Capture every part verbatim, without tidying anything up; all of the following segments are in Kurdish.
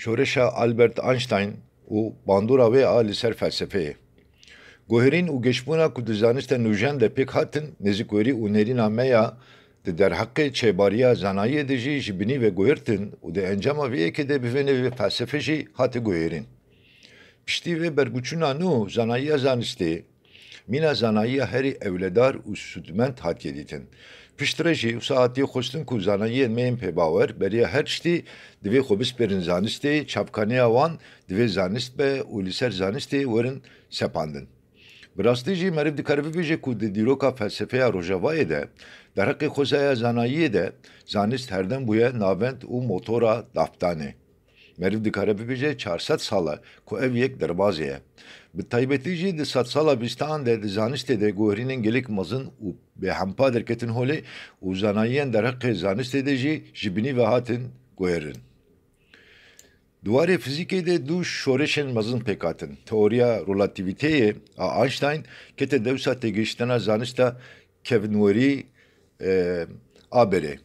Şoreşa Albert Einstein û bandora wê a li ser felsefeyê. Guherîn û geşbûna ku di zanista nûjen de pêk hatin, nêzîkwerî û nêrîna me ya di derheqê çêbariya zanayiyê de jî ji binî ve guhertin û di encama vê yekê de bi vê nêvê felsefe jî hate guherîn. Piştî vê berguçûna nû, zanayiya zanistê, mîna zanayiya herî ewledar û sûdmend hatiye dîtin. Piştre jî wisa hatiye xwestin ku zanayiyên me yên pêbawer beriya her tiştî divê xwe bispêrin zanistê, çavkaneya wan divê zanist be û li ser zanistê werin sepandin. Bi rastî jî meriv dikare bibêje ku di dîroka felsefeya Rojavayê de derheqê xwezaya zanayiyê de zanist herdem bûye navend û motora davdanê. Meriv dikare bibêje çar sed sal e ku ev yek derbazê ye. Bi taybetî jî di sedsala bîstan de di zanistê de guherînên gelek mezin û bêhempa derketin holê û zanayiyên derheqê zanistê de jî ji binî ve hatin guherin. Di warê fizîkê de du şoreşên mezin pêk hatin. Teoriya relatîvîteyê a Einstein kete dewsa têgihiştina zanista kevnwerî, e, a berê.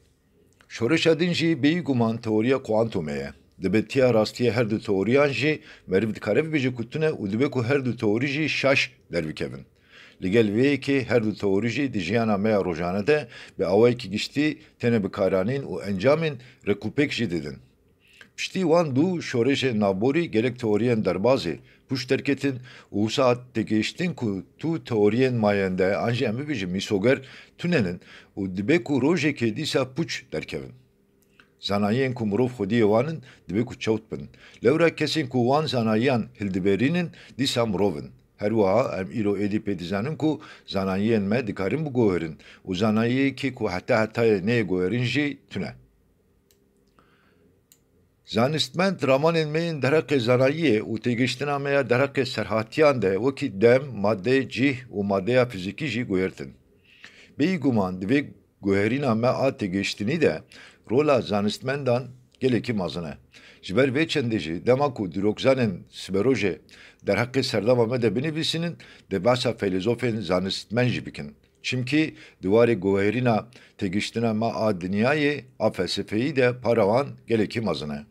Şoreşa din jî bêyî guman teoriya kuantumê ye. Dibe tiya rastiyê her du teoriyan jî meriv dikare bibêje ku tune û dibe ku her du teorî jî şaş derbikevin. Li gel vê yekê her du teorî jî di jiyana me ya rojane de bi awayekî giştî têne bikaranîn û encamên rêkûpêk jî didin. Piştî wan du şoreşên navborî gelek teoriyên derbazê pûç derketin û wisa hat têgihiştin ku tu teoriyên mayende an jî em bibêjin mîsoger tunenin û dibe ku rojekê dîsa pûç derkevin. Zanayiyên ku mirov xwediyê wan in, divê ku çewt bin. Lewra kesên ku wan zanayiyan hildiberînin, dîsa mirov in. Her wiha em îro êdî pê dizanin ku zanayiyên me dikarin biguherin û zanayiyekê ku heta hetayê neyê guherin jî tune. Zanistmend ramanên me yên derheqê zanayiyê û têgihiştina me ya derheqê serhatiyan de wekî dem, madde, cih û maddeya fizîkî jî guhertin. Bêyî guman divê guherîna me a têgihiştinî de rola zanistmendan gelekî mezin e. Ji ber vê çendê jî dema ku dîrokzanên siberojê derheqê serdema me de binivîsînin, dê behsa feylezofên zanistmen jî bikin. Çimkî di warê guherîna têgihiştina me a dinyayê a felsefeyî de para wan gelekî mezin e.